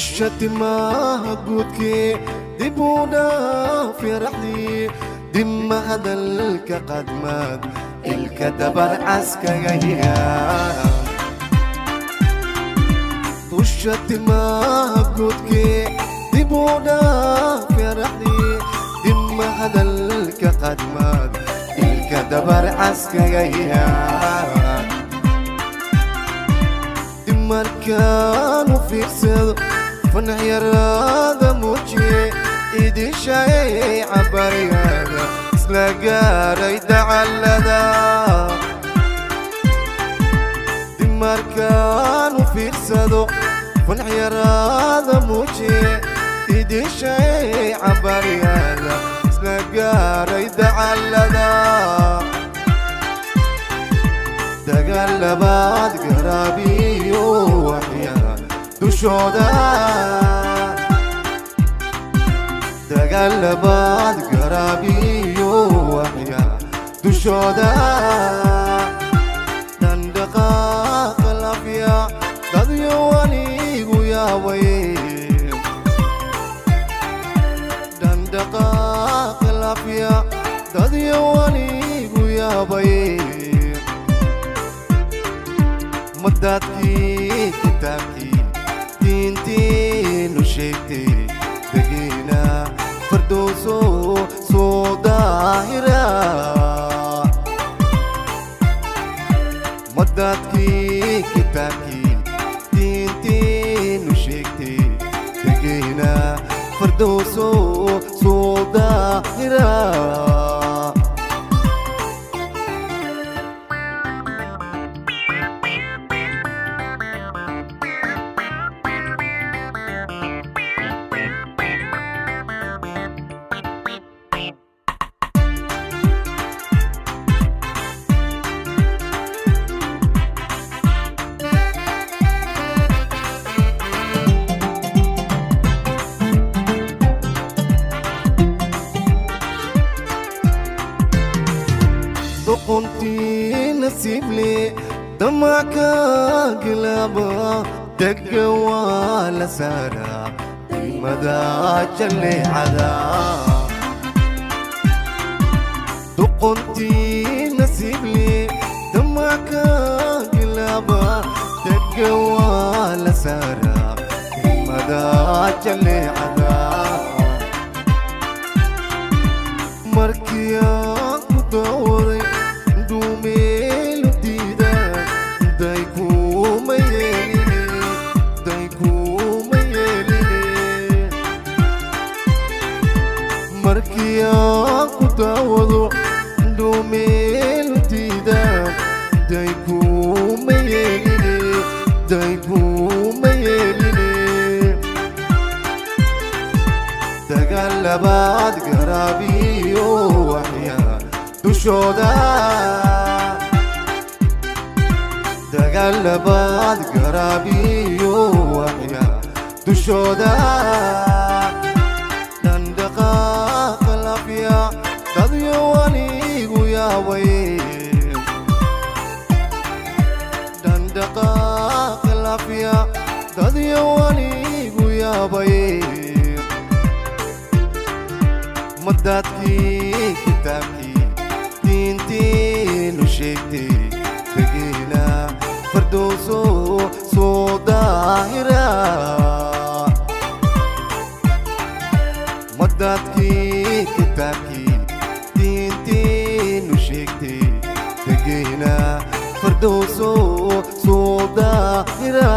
Dusha timaha guudkee dib u dhaaf yaraxdii, dima hadalka qadmaad ilka dabar caskaga yaa. Dusha timaha guudkee dib u dhaaf yaraxdii, dima hadalka qadmaad ilka dabar caskaga yaa. Markaan u fiirsado fanacyaraada muujiye, idishay cabaryaada isla gaaray dacallada. Markaan u fiirsado fanacyaraada muujiye, idishay cabaryaada isla gaaray dacallada. Dagaal labaad garaabiyo waxyaa dushooda, dagaal labaad garaabiyo waxyaa dushooda. Dhandhaqaaqa lafya dadyo anigu yaabay, dhandhaqaaqa lafya dadyo anigu yaabay. Madaadkii kitaabkii diintiinu sheegtay degiina fardowso soo daahira. Madaadkii kitaabkii diintiinu sheegtay degiina fardowso soo daahira. Doqontii nasiible damac ka gilaaba, dega waa la saaraa dimada jalleecada. Doqontii nasiible damac ka gilaaba, dega waa la saaraa dimada jalleecada. Markii aan ku daawaday dumeelu diida, day kuma yeeline, day kuma yeeline. Markii aan ku daawado dumeelu diida, day kuma yeeline, day kuma yeeline. Dagaal labaad garaabiyo waxyaa dushooda, dagaal labaad garaabiyo waxyaa dushooda. Dhandhaqaaqa lafya dadyo anigu yaabay, dhandhaqaaqa lafya dadyo anigu yaabay. Madaadkii kitaabkii diintiinu sheegtay degiina fardowso soo daahira. Madaadkii kitaabkii diintiinu sheegtay degiina fardowso soo daahira.